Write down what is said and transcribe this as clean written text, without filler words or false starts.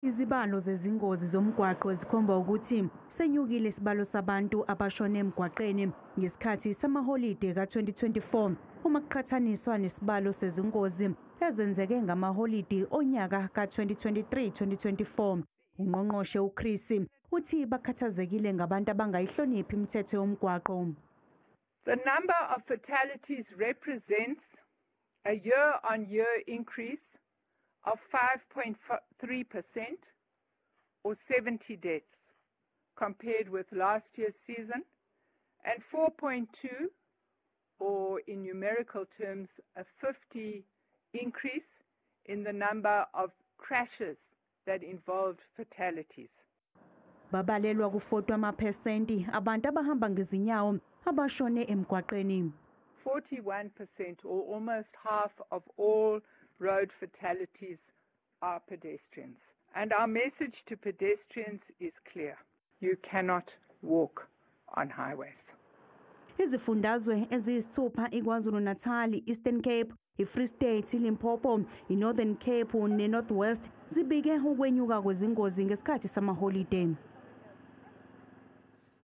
Izibalo zezingozi zomgwaqo zikhomba ukuthi senyukile isibalo sabantu abashone emgwaqeni ngesikhathi samaholide ka-2024 uma kuqhathaniswa nesibalo sezingozi ezenzeke ngamaholidi onyaka ka-2023-2024. Ungqongqoshe uCreecy uthi bakhathazekile ngabantu abangayihloniphi imithetho yomgwaqo. The number of fatalities represents a year-on-year increase of 5.3% or 70 deaths compared with last year's season, and 4.2, or in numerical terms, a 50 increase in the number of crashes that involved fatalities. Babalelwa ku-40 amaphesenti abantu abahamba ngezinyawo abashone emgwaqeni. 41%, or almost half of all road fatalities, are pedestrians. And our message to pedestrians is clear. You cannot walk on highways. Izifundazwe eziyisithupha, iKwaZulu-Natal, Eastern Cape, iFree State, iLimpopo, iNorthern Cape neNorth West, zibike ukwenyuka kwezingozi ngesikhathi samaholide.